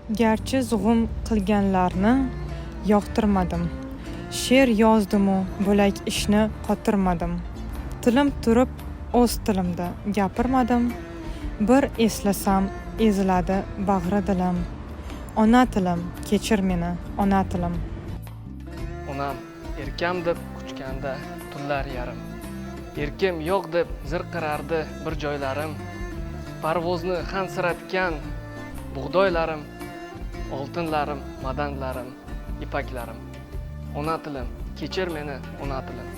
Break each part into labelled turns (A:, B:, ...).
A: Garchi zug'um qilganlarni yoqtirmadim, she'r yozdimu bo'lak ishni qotirmadim. Tilim turib o'z tilimda gapirmadim, bir eslasam eziladi bag'ri dilim. Ona tilim, kechir meni, ona tilim.
B: Onam erkam deb quchganda tunlar yarim, erkim yo'q deb zirqirardi bir joylarim. Parvozni hansiratgan bug'doylarim, oltinlarim, madanlarim, ipaklarim. Ona tilim, kechir meni, ona tilim.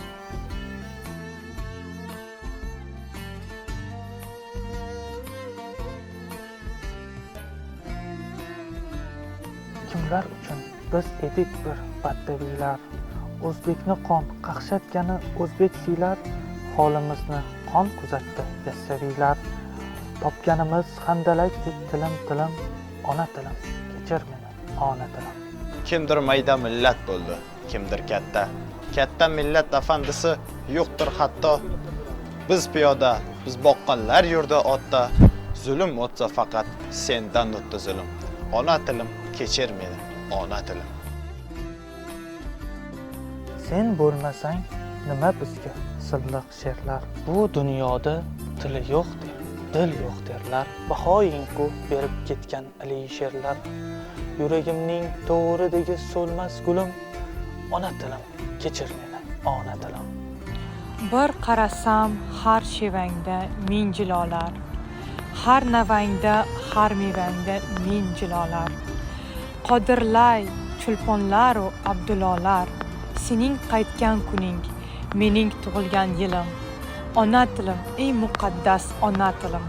C: Kimlar uchun biz edik bir baddaviylar, o'zbekni qon qaqshatgani o'zbek siylar, holimizni qon kuzatdi yassaviylar. Topganimiz handalakdek tilim tilim, ona tilim, kechir meni, ona tilim.
D: Kimdir mayda millat bo'ldi, kimdir katta. Katta millat afandisi yo'qdir hatto. Biz piyoda, biz boqqanlar yurdi otda. Zulm o'tsa faqat sendan o'tdi zulm. Ona tilim, kechir meni, ona tilim.
C: Sen bo'lmasang nima bizga silliq she'rlar, bu dunyoda tili yo'q der, dil yo'q derlar. Bahoyinku berib ketgan ali she'rlar. Yuragimning to'g'ridagi so'lmas gulim, ona tilim, kechir meni, ona tilim.
A: Bir qarasam har shevangda ming jilolar, har navangda, har mevangda ming jilolar. Qodirlay chulponlaru abdulolar, sening qaytgan kuning mening tug'ilgan yilim. Ona tilim, ey muqaddas ona tilim.